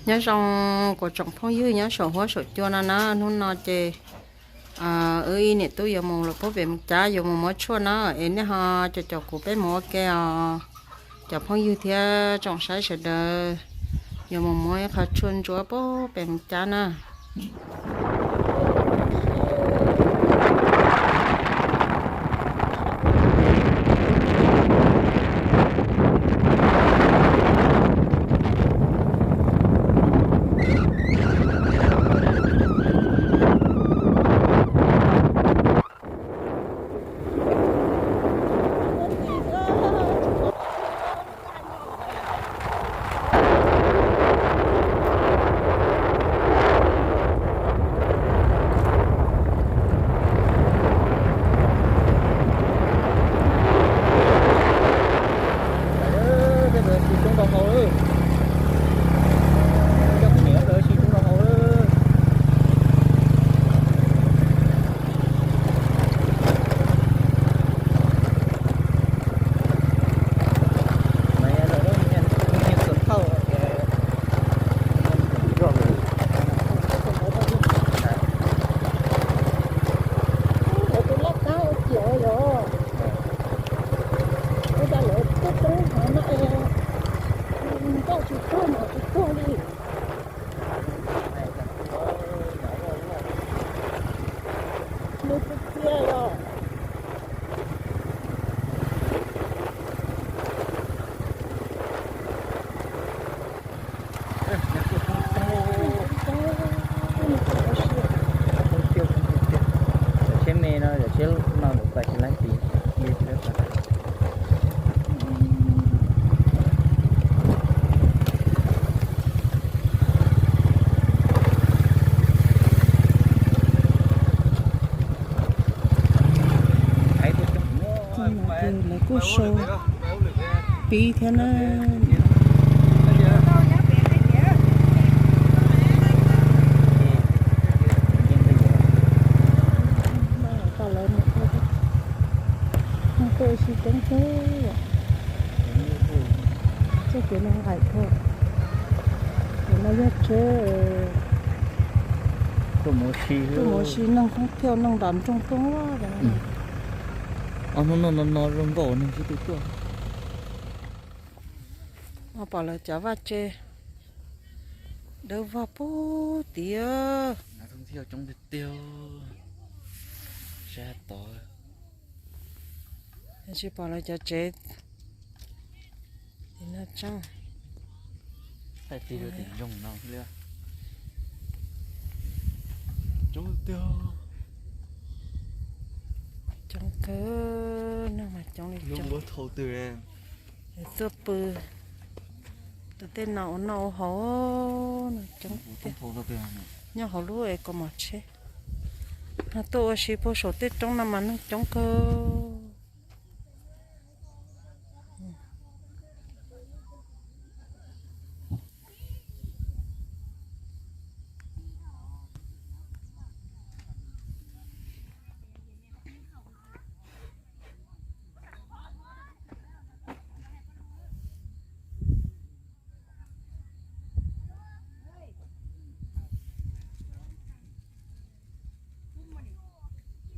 Nyob zoo kuv tsoom phooj ywg nyob saum huab saum cua no na, hnub no ces wb ib niam tub yuav mus lawm pub pem Moos Cab, yuav mus muab tshuaj na, es nej ho caum caum kuv peb mus ua ke os. Cov phooj ywg thiab tsoom saib sawv daws, yuav mus muab ib qho tshuaj ntsuab pub pem Moos Cab na. Tus laj kab ua ciam yog ua cas lawv tuaj roob hav no es nkauj tsis tuag mos tsis tuag li. Nws txias txias yog. Tsheb me no, tsheb no lawv pais tsis laib tid. Lawv kuj sau pib thiab na. Tuaj ua si coob kawg. Txoj kev no nqaim kawg. Kev no yog tsheb tuaj mus ua si, noog thoob thiaj noog nram nroog tuaj. Ob hnub no no no zoo nkauj neeg sib tw tuaj. Pom lawv cov vaj tse dawb vog pub tid. Coob tiag tiag, sab tod. Tsis pom lawv cov tsev. Thaij tig rau tim nroog no thiab. Coob tiag. Coob kawg, neeg mas coob li coob. Tuaj pw rau tej no ua noj ua haus no coob tiag. Nyob hauv lub es kaus mom tsheb no tuaj ua si puag saum tej roob no mas neeg coob kawg.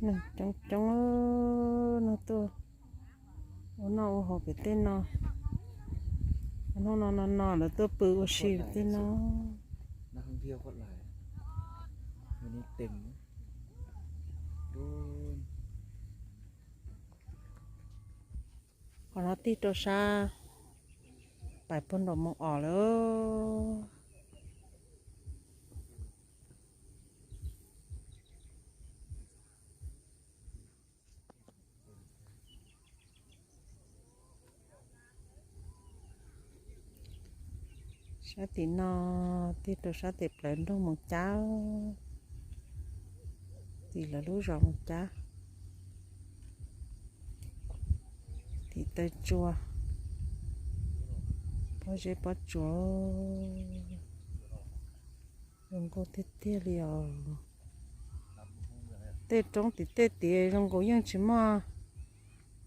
Neeg coob coob no tuaj ua noj ua haus pem tej no. Hnub no no no lawv tuaj pw ua si pem tej no. Qhov no tig rau sab pais puag nram Moos Os lawm. Sab tim no tig rau sab tim plawv nroog Moos Cab, tim lawv lub zos Moos Cab, tim taw tsua, pob zeb pob tsuas, zoo nkauj tiag tiag li os. Tej roob tim tej tid zoo nkaus yeej tsis muaj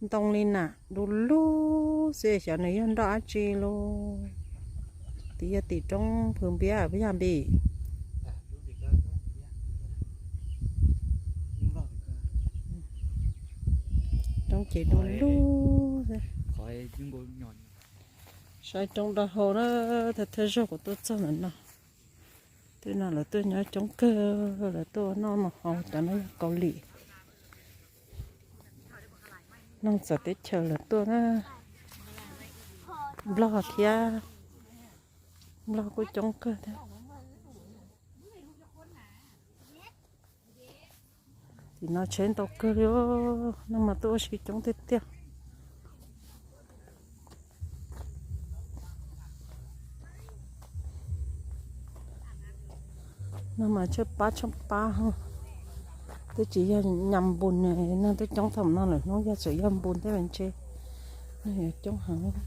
ntoo li na, du lug xwb, xyov nws yog nroj dab tsi lauj. Tim yog tim roob Phwv Npiab puas yog Npis? Roob ces du lug xwb. Saib roob dawb hau na, thawj thawj zaug kuv tuaj txog ntawm no. Tej no lawv tuaj nyob coob kawg, lawv tuaj noj mov hauv, cov no yog Kaus Lim. Neeg txawv teb chaws lawv tuaj na, Nplog thiab, Nplog kuj coob kawg thiab. Tim no tsheb ntau kawg li, neeg mas tuaj ua si coob tiag tiag. No mas tshaib pab tshaib pab, twb tsis yog nyas npus, neeg twb coob thaum no lawm, hnub yog tseem yog npus tej mas ntshe neeg yuav coob heev.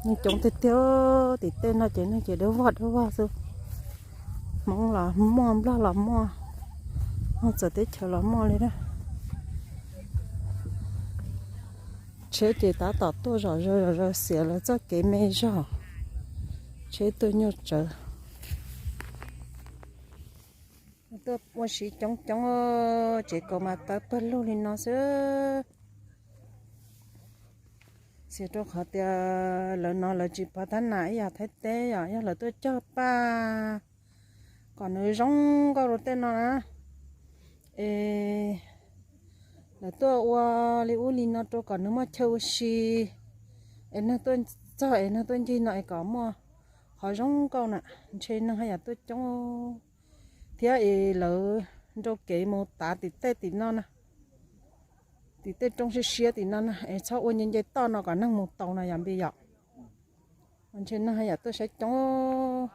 Neeg coob tiag tiag, tim tej no ces neeg ces dawb vog dawb vog xwb. Hmoob los muaj, Nplog los muaj, neeg txawv teb chaws los muaj li na. Tsheb ces tab tom tuaj zom zaws zom zaws, xiam lawv txoj kev me zog, tsheb tuaj nyuaj tsawv. Tuaj ua si coob coob, tsev kaus mas tawv pawg lug li no xwb. Xiam rau qhov tias lawv no lawv tsis pov thab nas ib yam Thaib teb, yog, yog lawv tuaj cog paj kom nws zoo nkauj rau tej no na, es lawv tuaj ua li ub li no rau kom nws muaj chaw ua si, es neeg tuaj txog es neeg tuaj ncig no es kom muaj qhov zoo nkauj na, ntshe neeg haj yam tuaj coob thiab. Es lawv nrau kev mus tav tim tej tim no na, tim tej roob siab siab tim no na, es txhob ua nce nce toj no kom neeg mus tau no yog Npis yom. Ntshe neeg haj yam tuaj saib coob.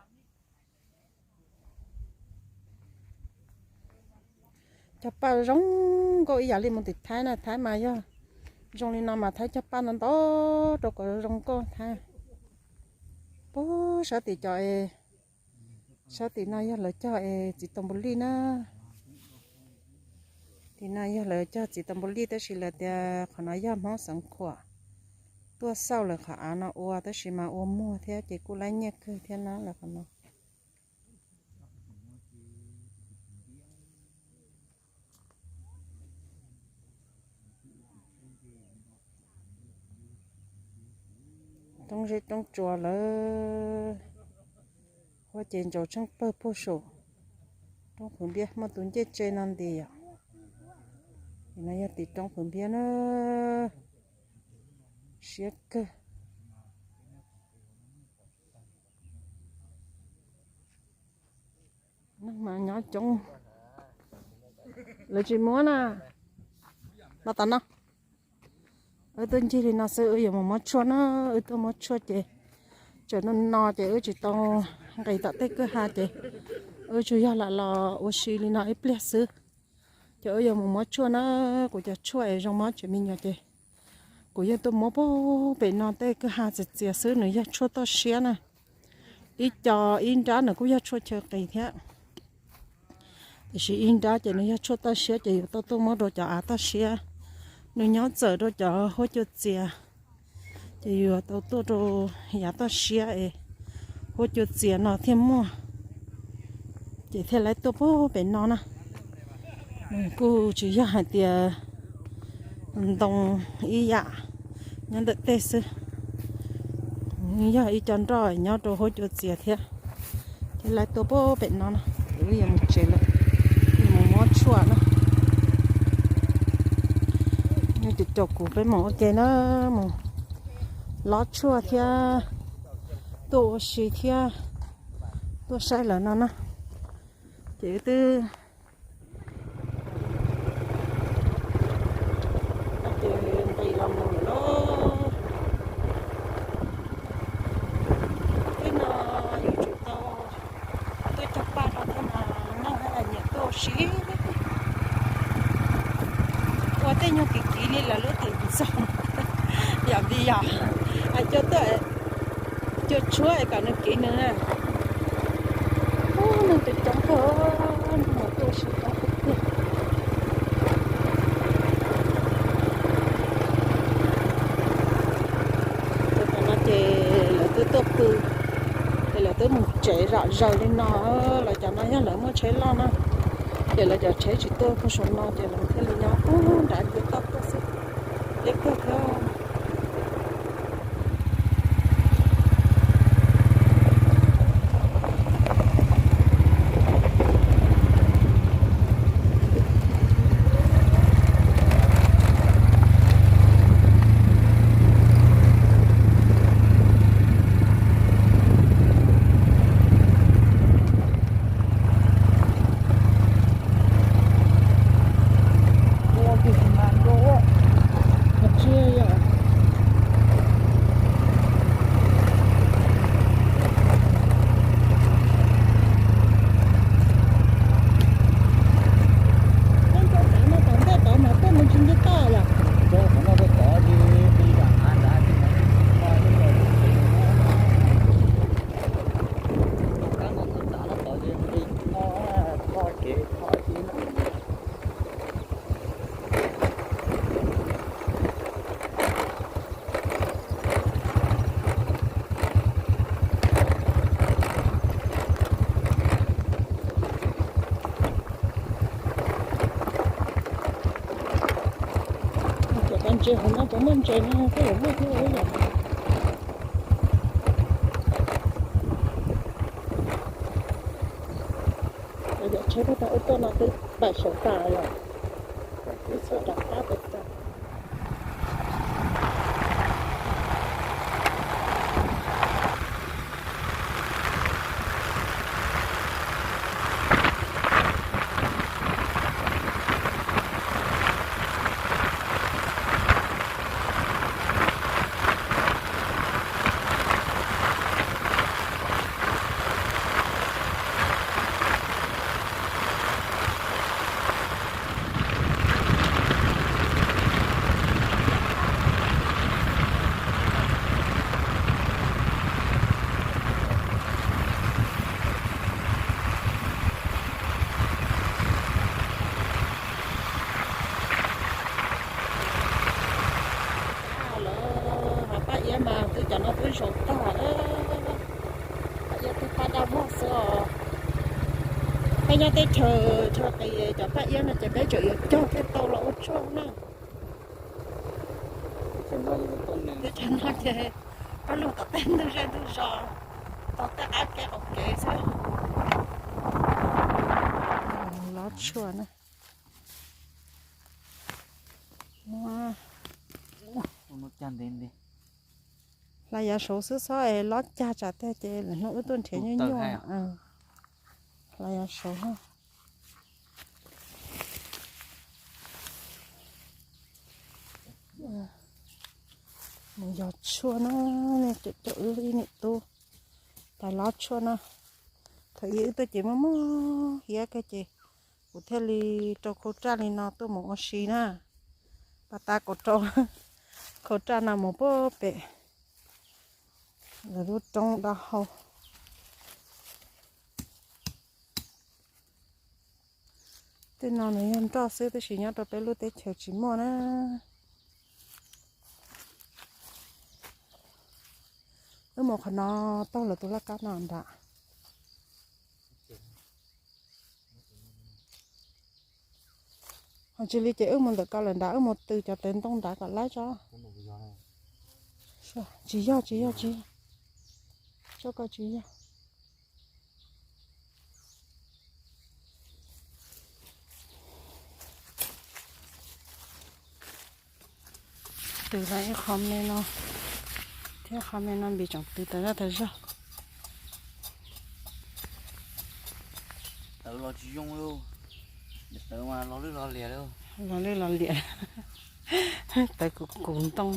Cog paj zoo nkauj ib yam li mus tim Thaib na, Thaib mas yog zoo li no mas Thaib cog paj ntau ntau rau kom zoo nkauj Thaib. Puag sab tim cov es, sab tim no yog lawv cog es txiv tau npus lij na. Tim no yog lawv cog txiv tau npus lij tab sis lawv tias qhov no yog Hmoob Xeev Khuam tuaj xauj lawv qhov av no ua tab sis mas ua muag thiab ces kuj laib nyiaj kawg thiab na lawv qhov no. Roob zeb roob tsua lawm, huab ces ntsaus tsheej pawg puag saum roob Phwv Npiab muaj tus ncej tse no nti yom. Tim no yog tim roob Phwv Npiab na, siab kawg. Neeg mas nyob coob, lawv tsis muab na. Los tom no, wb tuaj ncig li no xwb, wb yuav mus muab tshuaj na. Wb tuaj muab tshuaj ces tseem no no ces wb tsis tau nqis tom tej kwj ha ces wb tsuas yog lam los ua si li no ib pliag xwb. Ces wb yuav mus muab tshuaj na. Kuv cov tshuaj es zoo mob tsev me nyuam ces kuv yeej tuaj muab puag pem no tej kwj ha txias txias xwb, nws yog tshuaj toj siab na. Ib co ib nrab nws kuj yog tshuaj chaw qis thiab, tiam sis ib nrab ces nws yog tshuaj toj siab ces yuav tau tuaj muab rau cov av toj siab. Nws nyob txawm rau cov huab cua txias, ces yuav tau tuaj rau yav toj siab es huab cua txias no thiaj muaj, ces thiaj li tuaj puag pem no na. Nws kuj tsis yog hais tias ntoo ib yam nyob ntawm tej xwb, yog ib co nroj nyob rau huab cua txias thiab. Thiaj li tuaj puag pem no na, wb yuav mus tsev lawm, mus muab tshuaj na. Yog ces caum kuv peb mus ua ke na, mus lob tshuaj thiab, tuaj ua si thiab, tuaj saib lawv no na. Ces wb twb nqis los mus lawm lauj. Twb no yuav tsum tau tuaj cog paj rau thiab mas neeg haj yam nyiam tuaj ua si. Ua tej nyuag kiv kiv li lawv lub tim ntxoog, Yog, cua tuaj, cua tshuab es kom nws kiv nws na. Ub, neeg coob coob kawg, neeg mus tuaj ua si coob tiag tiag. Tam no ces lawv twb tuaj pw, ces lawv twb mus tsev zom zaws li no. Lawv cov no yog lawv muaj tsheb loj na, ces lawv cov tsheb tsis tuaj puag saum no ces lawv thiaj li nyob puag nrad kwv toj tuaj xwb. Deb kawg thiab. Cov ntses hauv no puas muaj ntses no, tej zaum muaj thiab ib yam. Cov tsheb tab tom ua tuaj no twb pais saum tas lawm, twb txog rov qab pem tas. Lawv hais paj iab mas twb cov no twb zoo tag, paj iab twb paj daj muag xwb os. Peb nyob teb chaws chaw qis cov paj iab no ces peb tseem yuav cog thiaj tau los ua tshuaj na. Teb chaws no ces paj lug tom tej ntug zej ntug zos, tom tej qab kev qaum kev xwb. Lov tshuaj na. Hla yav saud xwb, xob es lov cag tsam tiag ces lwm hnub wb tuaj nrhiav nyuaj nyuaj. Hla yav saud. Mus yog tshuaj na, caum caum wb ib niam tub tais lov tshuaj na. Thaum ub wb tuaj ces muaj muaj hiav kawg ces kuv thiaj li rau khau raj li no tuaj mus ua si na. Pas tas kuv rau khau raj no mus puag pem lawv lub roob dab hau. Tej no nws yog nroj xwb tab sis nyob rau peb lub teb chaws tsis muaj na. Wb mus qhov no taug lawv tus laj kab no nrad. Ho tsis li ces wb mus ntawm ko lawm nrad, wb mus tw cov tawv ntoo nrad kom laib tso. Tsis yog, tsis yog, tsis yog. Tso ko tsis yog. Tw lawm ib qho me no thiab qho me no npis tsoom tw tas zaj tas zog. Tawv los tsis zoo li, tawv mas los lwj los liam li. Los lwj los liam, tawv kuv kuv ntoo.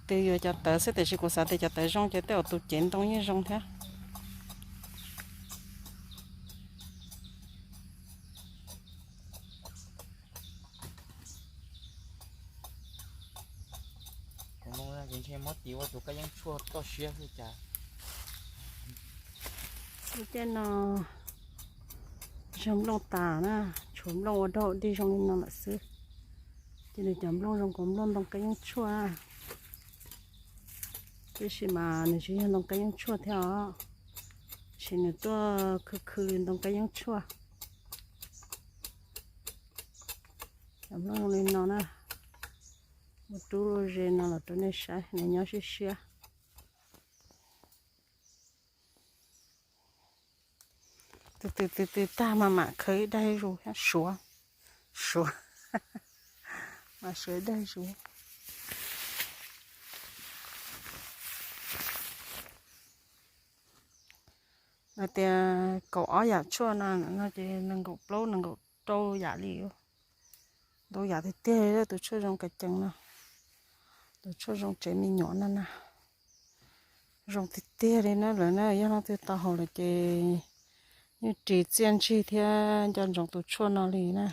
Twb yuav cov tawv xwb tiam sis kuv xav tias cov tawv zoo ces tej zaum tus cev ntoo yeej zoo thiab. Ces ntshe muab tis ua tus kab yeeb tshuaj toj siab xwb cas. Lub caij no zog nplooj tas na, tshuav nplooj ua dog dig zoo li no lawm xwb. Ces nws cov nplooj zoo nkaus nplooj ntoo kab yeeb tshuaj na. Tiam sis mas nws tsis yog ntoo kab yeeb tshuaj thiab os, sis nws tuaj khw khw li ntoo kab yeeb tshuaj. Cov nplooj zoo li no na, muab rub ze no los rau nej saib, nws nyob siab siab. Tus twg twg twg tag mas mam khawb ib daig zus thiab, suav, suav, mam suav ib daig zus. Hais tias kaum ob yam tshuaj no, no ces nees nkaum plaub nees nkaum rau yam li. Ntau yam tiag tiag li tus tshuaj zoo kas cees no, tus tshuaj zoo tsev me nyuam no na. Zoo tiag tiag li na lawm na, yog leej twg tau haus lawm ces yeej ris txiaj ntsig thiab nco ntsoov tus tshuaj no li na.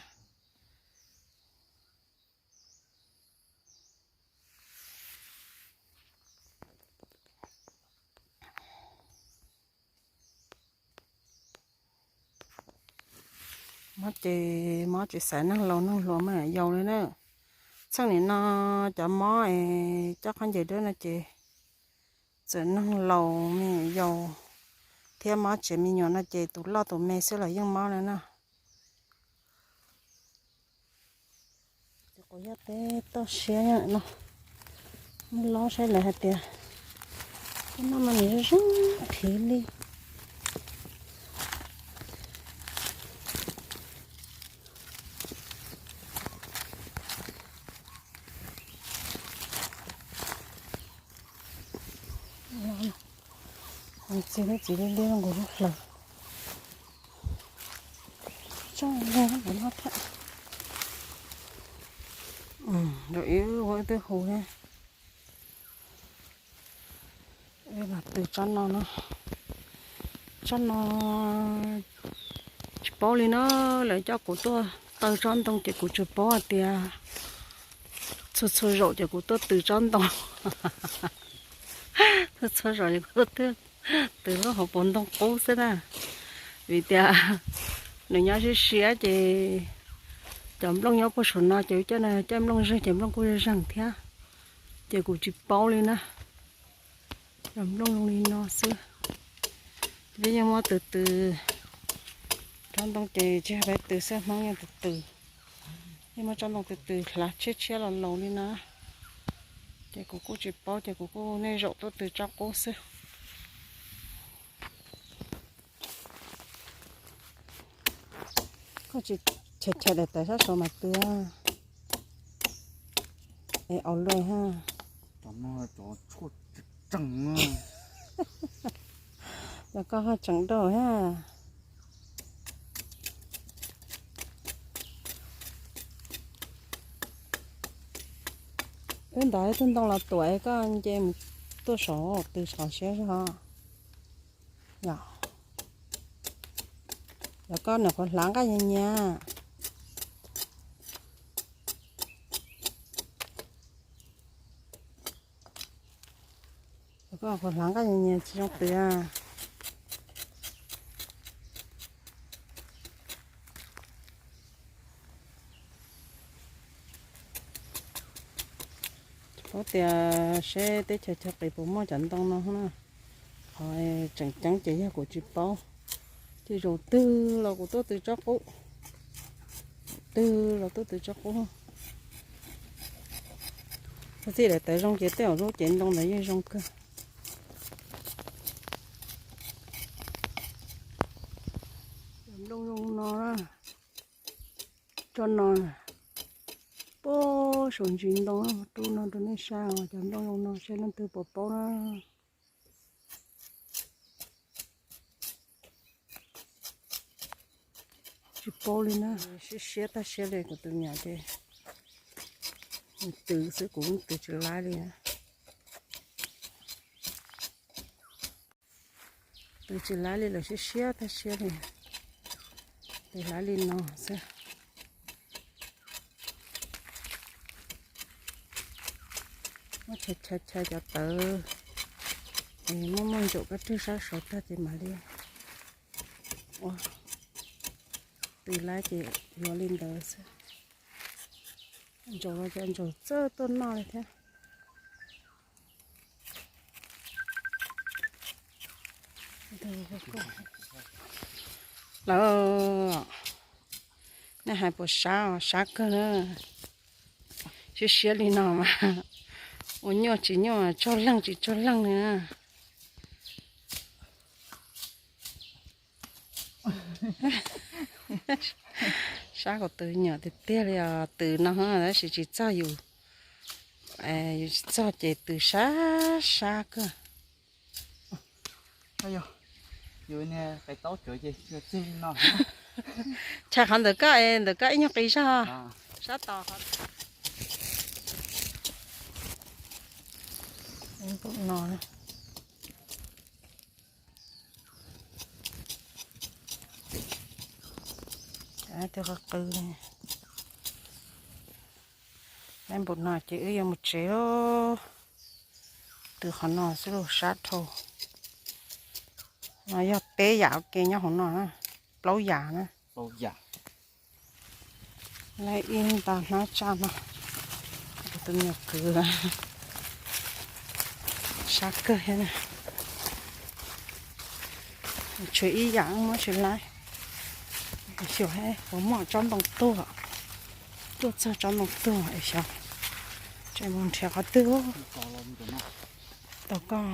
Mob ces mob tsis xaiv neeg laus neeg hluas mas yau li na. Txheej nim no cov mob es coj khaub ncaws dawb no ces txawm neeg laus me nyuam yaus thiab mob tsev me nyuam no ces tus loj tus me xwb los yeej mob li na. Ces quav yaj teb toj siab no, muab lob saib lawv hais tias, tus no mas nws zoo zoo phiv li. Txiv, txiv liab liab nkaus lub hlaws. Tsob no npaum no thiab. Rau ib ua ib twb hu thiab. Los tws tsob no no. Tsob no tsis paub li na, lawv coj kuv tuaj taw tsob ntoo ces kuv tsis paub hais tias txhua txhua zaus ces kuv tuaj tws tsob ntoo. Txhua txhua zaus ces kuv tuaj tws lub hauv paus ntoo qub xwb na, vim tias nws nyob siab siab ces cov nplooj nyob puag saum no ces coj no coj nplooj zeeg ces nplooj kuj zeeg thiab, ces kuv tsis paub li na. Cov nplooj zoo li no xwb. Peb yeej muab tws tws, tsob ntoo ces tsis yog peb tws xwb, Hmoob yeej tws tws. Yeej muab tsob ntoo tws tws hlav tshiab tshiab los laus li no, ces kuv kuj tsis paub ces kuv kuj nej zaum tuaj tws tsob qub xwb. Koj tsis chaws chaws daim tawv sab saud mas tws es aus lua ha. Cov no cov tshuaj tseem, cov koj ho tseem dau ha. Wb ntov ib tug ntoo los tuam koj nce mus tuaj saud tws saud siab zog. Yog, yog koj nyuam qhuav hlav nqaij nyias nyias. Yog koj nyuam qhuav hlav nqaij nyias nyias tsis zoo tws. Tsis paub tias seb teb chaws Chaw Qis puas muaj cov ntoo no na. Qhov tseem ceeb ces yog kuv tsis paub, ces zaum twg los kuv tuaj tws tsob qub, twg los tuaj tws tsob qub. Txij daim tawv zoo ces tej zaum lub cev ntoo ntawd yeej zoo kawg. Cov nplooj zoo no, tsob no, puag saum ntsis ntoo, rub no rau nej saib os, cov nplooj zoo no seb leej twg puas paub na. Tsis paub li na, siab siab tag siab li kuv tus me nyuam ces nws tws xwb kuv tws tsis laib li. Tws tsis laib li lawm, siab siab tag siab li. Tws laib li no xwb. Muab chais chais chais cov tawv es muab muab ntsaum kab rwg sab saud tag ces mam li ua tw lab ces yuav li ntawd xwb. Ntsaum los cov ntsaum txawj tuaj noj li thiab. Lawm, nej hais puas sab? Sab kawg na. Siab siab li no mas ua nyuaj tsis nyuaj, tsaug leeg tsis tsaug leeg li na. Sab kuv tw nyuam tiag tiag li os, tw no tab sis tsis txog yus, yus tsis txog ces tw sab sab kawg. Chais qhov ntawm koj es ntawm koj ib nyuag qis zog. Sab tos qhov no. Qw qw, npaum no ces wb yuav mus tsev. Tw qhov no xwb los sab dhau. No yog peb yam ua ke nyob hauv no, plaub yam na. Lawv ib nta hnab tsaj no, tus me nyuam kwv sab kawg thiab. Tshuav ib yam muab tsis laib, xyuas puas muaj tsob ntoo tuag. Tuaj txog tsob ntoo tuag es xyov tseem mus nrhiav qhov twg. Tau koj